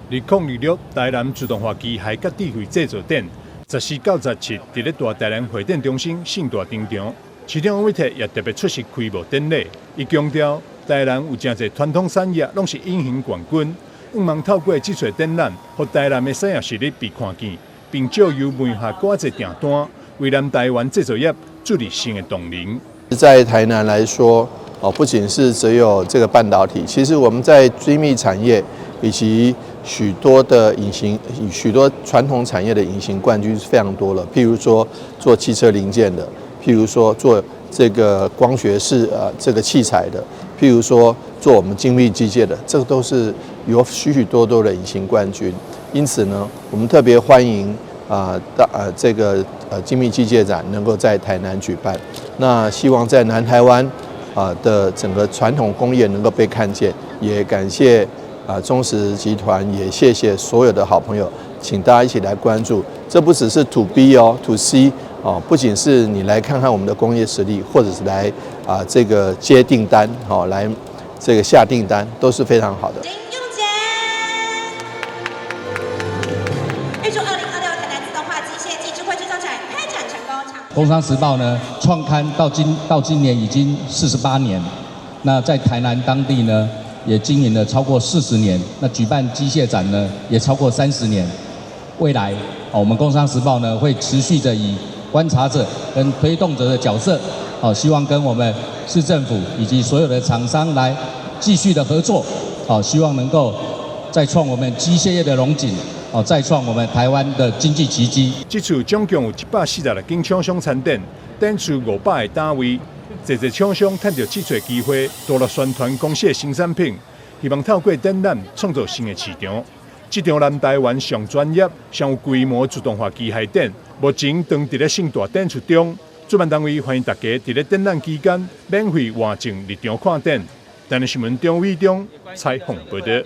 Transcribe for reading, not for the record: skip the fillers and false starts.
2026台南自動化機械佮智慧製造展，14到17佇咧大台南會展中心盛大登場。市長黃偉哲也特別出席開幕典禮，伊強調台南有誠濟傳統產業攏是隱形冠軍，向望透過這次展覽，予台南的產業實力被看見，並藉由媒合閣較濟訂單，為南台灣製造業注入新的動能。在台南來說，哦，不僅是只有這個半導體，其實我們在精密產業以及許多的隱形、許多傳統產業的隱形冠軍是非常多了。譬如說做汽車零件的，譬如說做這個光學式這個器材的，譬如說做我們精密機械的，這個都是有許許多多的隱形冠軍。因此呢，我們特別歡迎啊大這個精密機械展能夠在台南舉辦。那希望在南台灣啊的整個傳統工業能夠被看見，也感謝啊中時集團，也謝謝所有的好朋友，請大家一起來關注。這不只是 to B 哦，to C 哦，不僅是你來看看我們的工業實力，或者是來啊這個接訂單，好來這個下訂單，都是非常好的。金庸傑，預祝2026台南自動化機械暨智慧製造展開展成功。工商時報呢創刊到今年已經48年，那在台南當地呢也經營了超過40年，那舉辦機械展呢也超過30年。未來，我們工商時報呢會持續的以觀察者跟推動者的角色，哦，希望跟我們市政府以及所有的廠商來繼續的合作，哦，希望能夠再創我們機械業的榮景，哦，再創我們台灣的經濟奇蹟。這次總共有146間廠商參展，展出500個單位，濟濟廠商趁著這次機會，多來宣傳公司的新產品，希望透過展覽創造新的市場。這場南台灣上專業、上有規模自動化機械展，目前正佇咧盛大展出中。主辦單位歡迎大家佇咧展覽期間免費換證入場看展。台南新聞張偉中採訪報導。